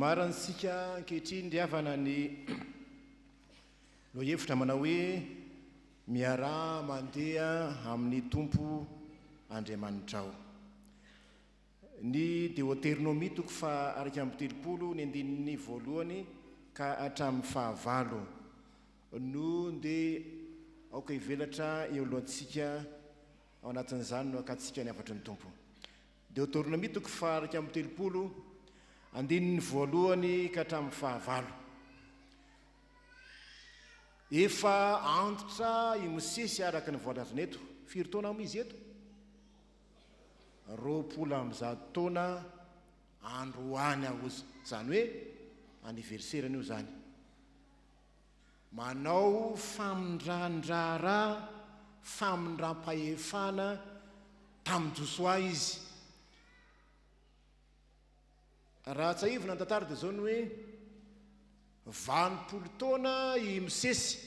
Amarantsika ankehitriny ry havana ny lohahevitra manao hoe Miaraha mandeha amin'ny Tompo Andriamanitrao. Ny Deoteronomia toko faha 31 ny andininy voalohany ka hatramin'ny fahavalo no ndeha aoka hivelatra eo alohantsika, ao anatin'izany no hakantsika ny hafatry ny Tompo. Deoteronomia toko faha 31 andininy voalohany ka hatramin'ny fahavalo. Efa antitra i Mosesy araka ny voalazana eto. Firy taona moa izy eto? 120 taona androany aho ozy, izany hoe anniversaire-ny io izany. Manao famindran-draharaha, famindram-pahefana tamin'i Josoa izy. Raha tsiahivina ny tantara dia izao ny hoe 80 taona i Mosesy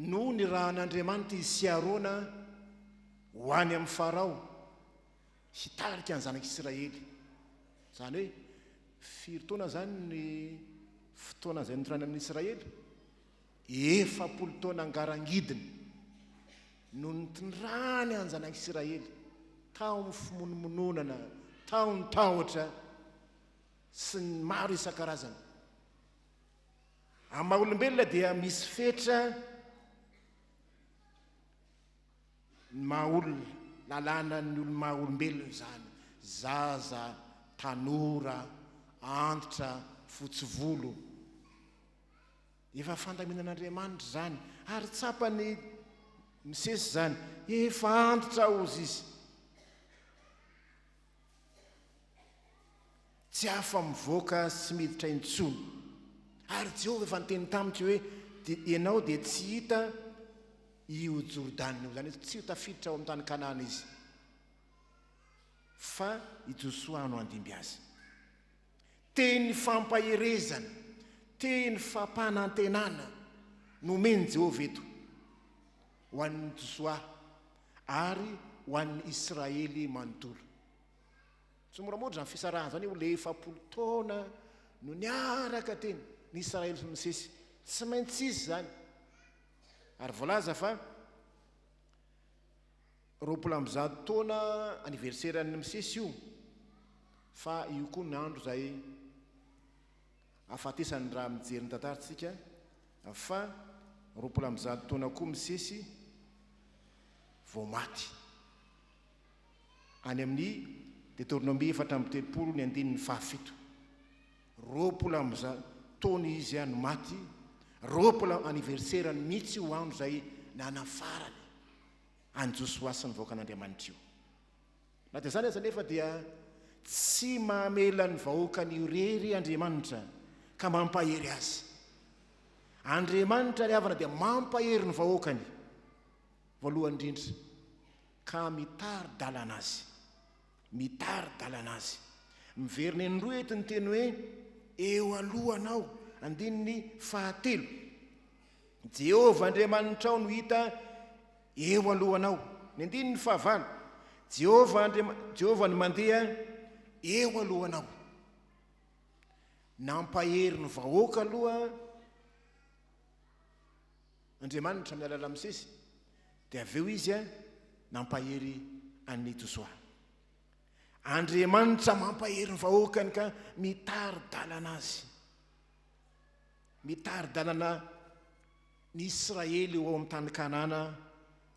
no nirahan'Andriamanitra izy sy Arona ho any amin'i Farao hitarika ny zanak'Israely. Izany hoe firy taona izany ny fotoana izay nitondrany amin'ny Israely? 40 taona ngarangidiny no nitondrany ny zanak'Israely tao amin'ny fimonomononana, tao ny tahotra sy ny maro isan-karazany. Amin'ny maha olombelona dia misy fetra ny maha olona, lalànan'ny olo maha olombelona izany, zaza, tanora, antitra, fotsy volo. Efa fandaminan'Andriamanitra izany ary tsapany Mosesy izany, efa antitra hozy izy. Tsy afa-mivoaka sy miditra intsony. Ary Jehovah efa niteny tamiko hoe, Ianao dia tsy hita io Jordana io. Izany hoe tsy ho tafiditra ao amin'ny tany Kanana izy, fa i Josoa no handimby azy. Teny fampaherezana, teny fampanantenana nomen'i Jehovah eto ho an'i Josoa ary ho an'ny Israely manontolo. Tsy moramora izany fisarahana izany, olona 40 taona no niaraka teny, ny Israely sy Mosesy. Tsy maintsy hisy izany. Ary voalaza fa 120 taona anniversaire-n'ny Mosesy io, fa io koa ny andro izay ahafatesany raha mijery ny tantara tsika, fa 120 taona koa Mosesy vao maty. Any amin'ny Detornomia 34 ny andininy fahafito. 120 taona izy no maty, 20 anniversaire-ny mihitsy io andro izay nanafarany an'i Josoa sy ny vahoakan'Andriamanitra io. Na dia izany aza anefa dia tsy mamela ny vahoakany irery Andriamanitra ka mampahery azy. Andriamanitra ry havana dia mampahery ny vahoakany voalohany indrindra. Ka mitari-dalana azy. Mitari-dalana azy. Miverina indroa eto ny teny hoe eo alohanao, andininy fahatelo. Jehovah Andriamanitrao no hita eo alohanao. Ny andininy fahavalo. Jehovah Andriama, Jehovah no mandeha eo alohanao. Nampahery ny vahoaka aloha Andriamanitra amin'ny alalan'i Mosesy, dia avy eo Izy nampahery an'i Josoa. Andriamanitra mampahery ny vahoakany ka mitari-dalana azy. Mitari-dalana ny Israely ho ao amin'ny tany Kanana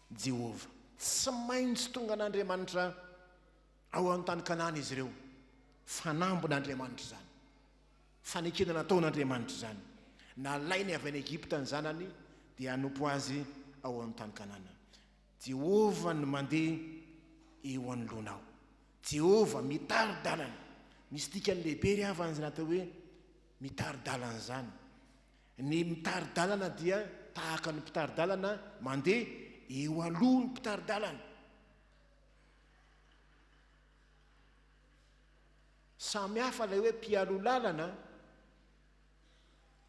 Jehovah. Tsy maintsy tonga an'Andriamanitra ao amin'ny tany Kanana izy ireo. Fanambin'Andriamanitra izany. Fanekena nataon'Andriamanitra izany. Nalainy avy any Egypta ny zanany dia hanompo azy ao amin'ny tany Kanana. Jehovah no mandeha eo anoloanao. Jehovah mitari-dalana. Misy dikany lehibe ry havana izany atao hoe mitari-dalana izany. Ny mitari-dalana dia tahaka ny mpitari-dalana mandeha eo aloha ny mpitari-dalana. Samy hafa ilay hoe mpialoha lalana,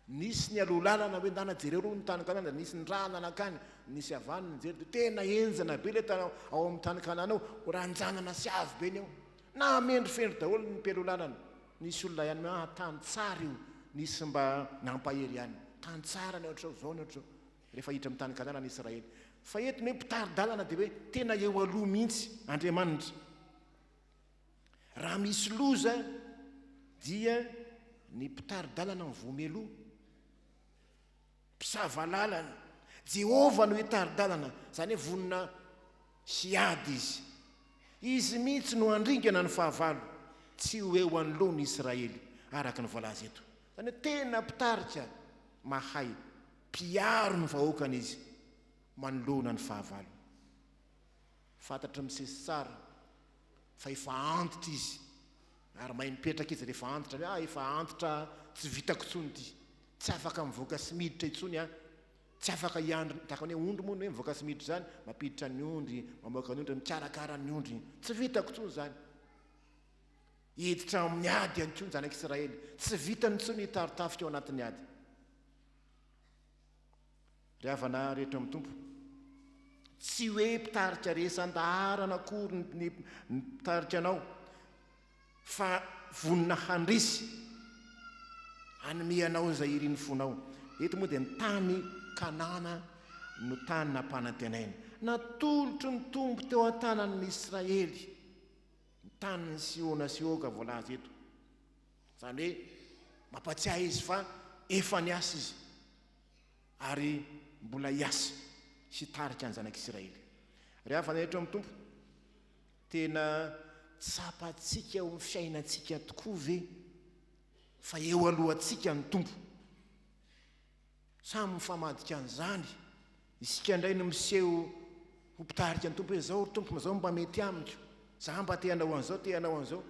nisy nialoha lalana hoe ndana jereo aloha ny tany Kanana, nisy nirahana nankany, nisy avy any nijery dia tena henjana be ilay tany ao amin'ny tany Kanana ao, ranjanana sy avo be ny ao, namendrofendro daholo ny mpialoha lalana. Nisy olona ihany hoe ah tany tsara io, nisy mba nampahery ihany. Tany tsara ny ohatr'izao, izao ny ohatr'izao. Rehefa hiditra amin'ny tany Kanana ny Israely. Fa eto ny hoe mpitari-dalana dia hoe tena eo aloha mihitsy Andriamanitra. Raha misy loza dia ny mpitari-dalana no voa mialoha. Mpisava lalana. Jehovah no hitari-dalana, izany hoe vonona hiady izy. Izy mihitsy no handringana ny fahavalo, tsy ho eo anoloan'ny Israely, araka ny voalaza eto. Izany hoe tena mpitarika mahay, mpiaro ny vahoakany izy manoloana ny fahavalo. Fantatr'i Mosesy tsara fa efa antitra izy, ary mahay mipetraka izy rehefa antitra, hoe ah efa antitra tsy vitako intsony ity, tsy afaka mivoaka sy miditra intsony aho, tsy afaka hiandry, tahaka ny hoe ondry moa ny hoe mivoaka sy miditra izany, mampiditra ny ondry, mamoaka ny ondry, mikarakara ny ondry, tsy vitako intsony izany. Hiditra amin'ny ady ihany koa ny zanak'Israely, tsy vitany intsony hitari-tafika ao anatin'ny ady. Ry havana rehetra amin'ny Tompo, tsy hoe mpitarika resy an-daharana akory ny mpitarika anao, fa vonona handresy, hanome anao izay irin'ny fonao. Eto moa dia ny tany Kanana no tany nampanantenaina. Natolotry ny Tompo teo an-tanan'ny Israely ny tanin'i Sihona sy Oga voalaza eto. Izany hoe mampatsiahy izy fa efa niasa izy. Ary mbola hiasa hitarika ny zanak'Isiraely. Ry havana eto amin'ny Tompo, tena tsapantsika eo amin'ny fiainantsika tokoa ve fa eo alohantsika ny Tompo? Samy mifamadika an'izany. Isika indray no miseho ho mpitarika ny Tompo hoe izao ry Tompo, izao mba mety amiko, za mba te hanao an'izao, te hanao an'izao.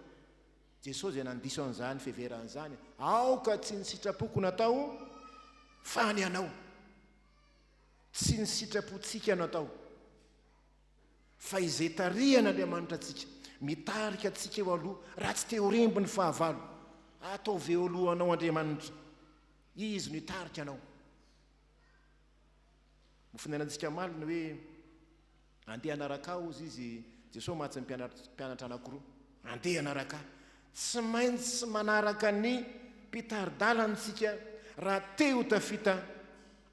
Jesosy dia nandiso an'izany fiheverana izany, Aoka tsy ny sitrapoko no atao, fa ny Anao. Tsy ny sitrapontsika no atao, fa izay tarihan'Andriamanitra antsika, mitarika antsika eo aloha, raha tsy te ho remby ny fahavalo. Ataovy eo alohanao Andriamanitra, Izy no hitarika anao. Mofonenantsika omaly ny hoe Andeha hanaraka ahy hozy izy, Jesoa mantsy ny mpianatra anankiroa, andeha hanaraka ahy. Tsy maintsy manaraka ny mpitari-dalana isika raha te ho tafita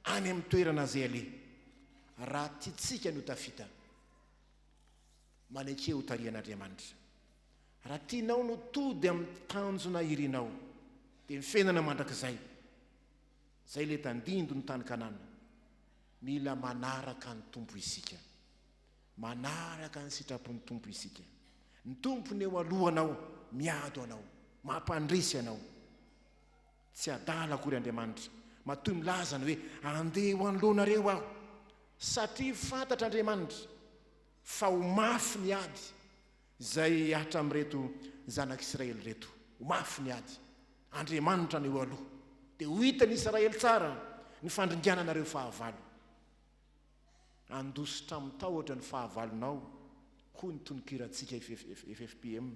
any amin'ny toerana izay aleha. Raha tiantsika ny ho tafita, maneke ho tarihan'Andriamanitra. Raha tianao no tody amin'ny tanjona irinao, dia ny fiainana mandrakizay. Izay ilay tandindon'ny tany Kanana. Mila manaraka ny Tompo isika. Manaraka ny sitrapon'ny Tompo isika. Ny Tompo no eo alohanao, miady ho anao, mampandresy anao. Tsy adala akory Andriamanitra, matoa milaza ny hoe, Andeha ho anoloanareo Aho. Satria fantatr'Andriamanitra fa ho mafy ny ady izay hihatra amin'ireto zanak'Israely ireto. Ho mafy ny ady. Andriamanitra no eo aloha. Dia ho hitan'i Israely tsara ny fandringanana ireo fahavalo. Handositra amin-tahotra ny fahavalonao, hoy ny tononkirantsika ffpm.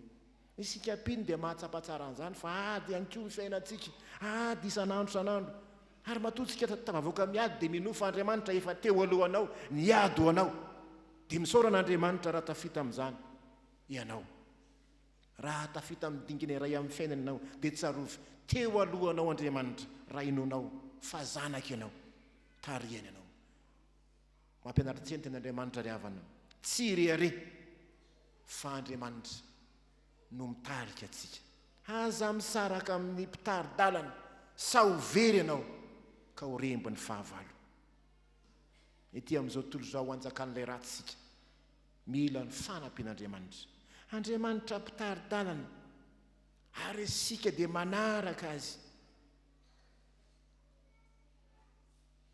Isika mpino dia mahatsapa tsara an'izany fa ady ihany koa ny fiainantsika, ady isan'andro isan'andro. Ary matoa tsika tafavoaka miady dia minoa fa Andriamanitra efa teo alohanao, niady ho anao. Dia misaora an'Andriamanitra raha tafita amin'izany ianao. Raha tafita amin'ny dingana iray amin'ny fiainana ianao, dia tsarovy, teo alohanao Andriamanitra, raha inoanao fa zanaka ianao, tarihany ianao. Mampianatra antsika ny tenin'Andriamanitra ry havana, tsy hirehareha fa Andriamanitra no mitarika antsika. Aza misaraka amin'ny mpitari-dalana sao ho very ianao ka ho rembin'ny fahavalo. Ety amin'izao tontolo izao anjakan'ilay ratsy isika. Mila ny fanampian'Andriamanitra. Andriamanitra mpitari-dalana ary isika dia manaraka Azy.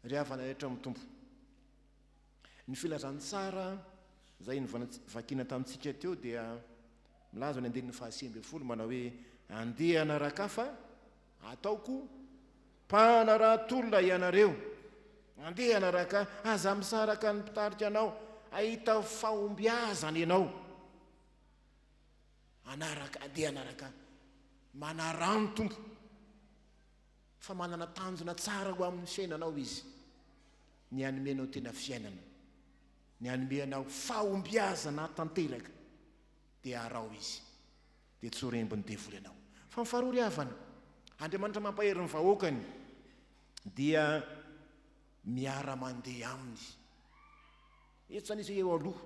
Ry havana rehetra amin'ny Tompo, ny filazantsara izay novakina tamintsika teo dia milaza ny andininy faha-19 manao hoe andeha hanaraka fa ataoko Mpanaraha-tolona ianareo, andeha hanaraka ahy, aza misaraka ny mpitarika anao, hahita fahombiazana ianao. Hanaraka, andeha hanaraka ahy. Manaraha ny Tompo, fa manana tanjona tsara ho amin'ny fiainanao Izy, ny hanome anao tena fiainana, ny hanome anao fahombiazana tanteraka, dia araho Izy. dia tsy ho rembin'ny devoly ianao. Fa ny faharoa ry havana, Andriamanitra mampahery ny vahoakany dia miara-mandeha aminy. Eto izany izy hoe eo aloha.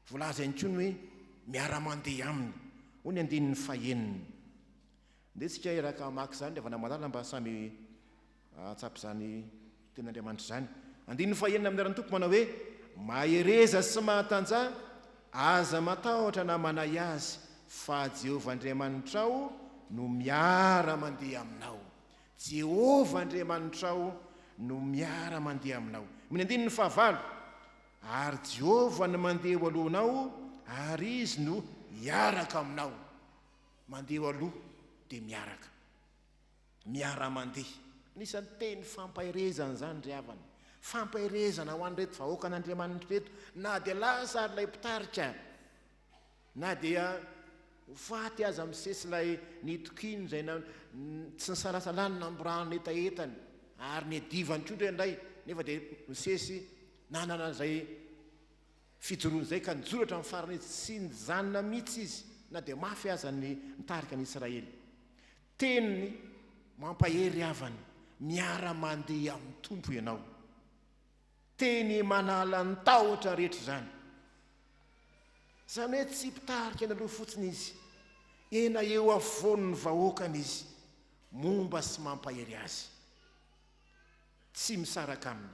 Voalaza ihany koa ny hoe miara-mandeha aminy. Hoy ny andininy fahenina. Ndeha isika hiaraka hamaky izany ry havana malala mba samy hahatsapa izany tenin'Andriamanitra izany. Andininy fahenina amin'ny anaran'ny Tompo manao hoe, Mahereza sy mahatanjaha, aza matahotra na manahy azy, fa Jehovah Andriamanitrao no miara-mandeha aminao. Jehovah Andriamanitrao no miara-mandeha aminao. Amin'ny andininy fahavalo, Ary Jehovah no mandeha eo alohanao, ary Izy no hiaraka aminao. Mandeha eo aloha dia miaraka. Miara-mandeha. Anisan'ny teny fampaherezana izany ry havana. Fampaherezana ho an'ireto vahoakan'Andriamanitra ireto, na dia lasa ary ilay mpitarika, na dia ho faty aza misesy ilay nitokiany izay na, tsy nisalasalany namborahany ny hetahetany ary niadivany koa indraindray, nefa dia misesy nanana izay fijoroana izay ka nijoro hatramin'ny farany izy, tsy nijanona mihitsy izy na dia mafy aza ny nitarika ny Israely. Teniny mampahery havana, miara-mandeha amin'ny Tompo ianao. Teny manala ny tahotra rehetra izany. Izany hoe tsy mpitarika ny aloha fotsiny izy, ena eo afovoan'ny vahoakany izy, momba sy mampahery azy. Tsy misaraka aminy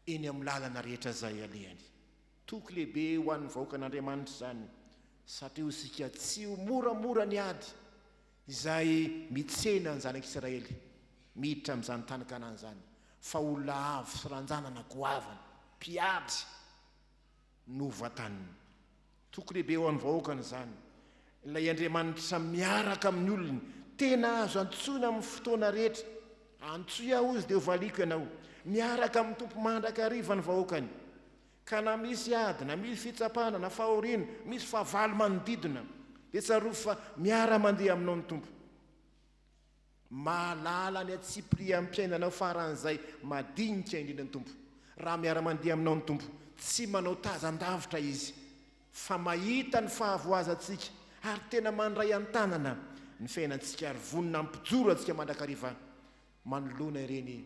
eny amin'ny lalana rehetra izay alehany. Toky lehibe ho an'ny vahoakan'Andriamanitra izany, satria ho isika tsy ho moramora ny ady izay mitsena ny zanak'Israely miditra amin'izany tany Kanana izany, fa olona avo sy ranjanana goavana, mpiady, no vataniny. Toky lehibe ho an'ny vahoakany izany. Ilay Andriamanitra miaraka amin'ny olony, tena azo antsoina amin'ny fotoana rehetra. Antsoy aho izy dia hovaliako ianao. Miaraka amin'ny Tompo mandrakariva ny vahoakany. Ka na misy ady, na misy fitsapana, na fahoriana, misy fahavalo manodidina, dia tsarovy fa miara-mandeha aminao ny Tompo. Mahalala ny antsipiriam-piainanao faran'izay madinika indrindra ny Tompo. Raha miara-mandeha aminao ny Tompo, tsy manao tazan-davitra Izy, fa mahita ny fahavoazantsika ary tena mandray an-tanana ny fiainantsika ary vonona hampijoro antsika mandrakariva manoloana ireny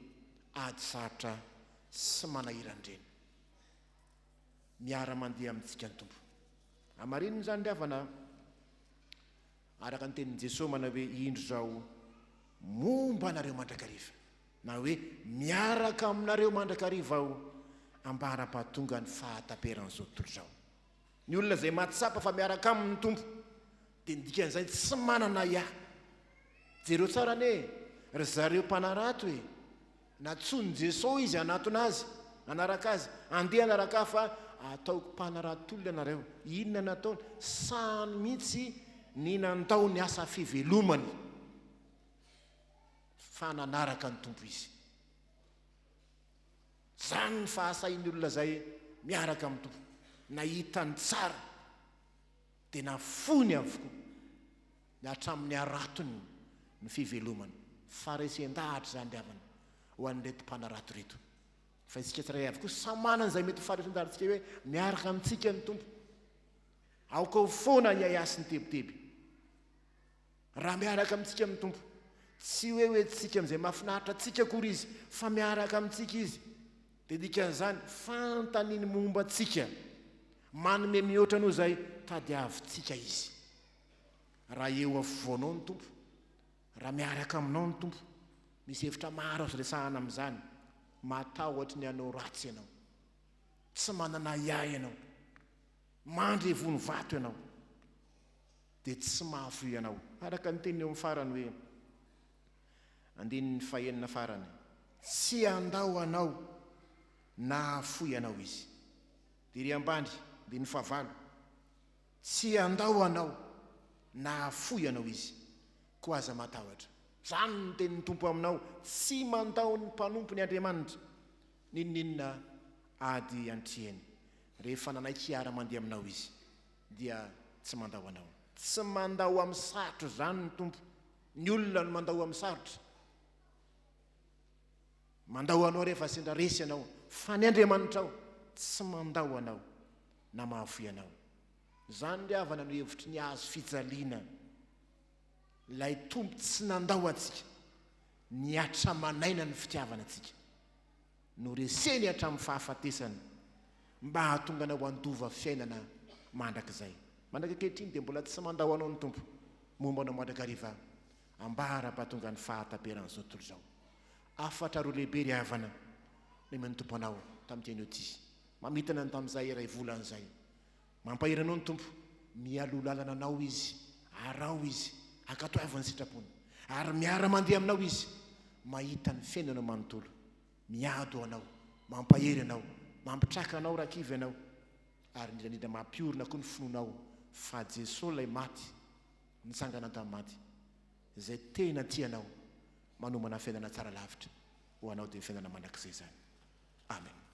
ady sarotra sy manahirana ireny. Miara-mandeha amintsika ny Tompo. Hamarinina izany ry havana a! Araka ny tenin'i Jesoa manao hoe indro Izaho momba anareo mandrakariva na hoe miaraka aminareo mandrakariva Aho ambara-pahatonga ny fahataperan'izao tontolo izao. Ny olona izay mahatsapa fa miaraka aminy ny Tompo dia ny dikan'izay tsy manana ahiahy. Jereo tsara anie e, ry zareo mpanarato e! Nantsoin'i Jesoa izy hanatona azy, hanaraka azy. Andeha hanaraka ahy fa ataoko mpanarato olona ianareo. Inona nataony? Sahany mihitsy ny nandao ny asa fivelomany fa nanaraka ny Tompo izy. Izany ny fahasahian'ny olona izay miaraka amin'ny Tompo. Nahita ny tsara dia nafoiny avokoa. ny hatramin'ny haratony ny fivelomany. Faharesen-dahatra izany ry havana ho an'ireto mpanarato ireto. Fa isika tsirairay avy koa samy manana izay mety ho faharesen-dahatsika hoe miaraka amintsika ny Tompo. Aoka ho foana ny ahiahy sy ny tebiteby. Raha miaraka amintsika ny Tompo, tsy hoe ho entintsika amin'izay mahafinaritra antsika akory Izy, fa miaraka amintsika Izy. Dia dikan'izany, fantany ny momba antsika. Manome mihoatra noho izay tadiavintsika Izy. Raha eo afovoanao ny Tompo, raha miaraka aminao ny Tompo, misy hevitra maro azo resahana amin'izany, matahotra ny hanao ratsy ianao, tsy manana ahiahy ianao, mandry ivon'ny vato ianao, dia tsy mahafoy anao. Araka ny teniny eo amin'ny farany hoe, andininy fahenina farany, tsy handao anao na hahafoy anao Izy. Dia ery ambany, andininy fahavalo, Tsy handao anao na hahafoy anao Izy, koa aza matahotra. Izany no tenin'ny Tompo aminao, tsy mandao ny mpanompony Andriamanitra, n'inon'inona ady antrehiny. Rehefa nanaiky hiara-mandeha aminao Izy, dia tsy mandao anao. Tsy mandao amin'ny sarotra izany ny Tompo. Ny olona no mandao amin'ny sarotra. Mandao anao rehefa sendra resy ianao, fa ny Andriamanitrao tsy mandao anao. na mahafoy anao. Izany ry havana no hevitry ny hazo fijaliana. Ilay Tompo tsy nandao antsika, nihatra aman'aina ny fitiavana antsika. Noreseny hatramin'ny fahafatesana mba hahatonga anao handova fiainana mandrakizay. Mandraka ankehitriny dia mbola tsy mandao anao ny Tompo, momba anao mandrakariva ambara-pahatonga ny fahataperan'izao tontolo izao. Hafatra roa lehibe ry havana nomen'ny Tompo anao tamin'ity anio ity. Mamintina ny tamin'izay iray volana izay. Mampahery anao ny Tompo, mialoha lalana anao Izy, araho Izy, ankatoavy ny sitrapony, ary miara-mandeha aminao Izy, mahita ny fiainanao manontolo, miady ho anao, mampahery anao, mampitraka anao raha kivy ianao, ary indrindra indrindra mampiorina koa ny finoanao fa Jesoa ilay maty, nitsangana tamin'ny maty, izay tena tia anao, manomana fiainana tsara lavitra ho anao dia fiainana mandrakizay izany. Amen.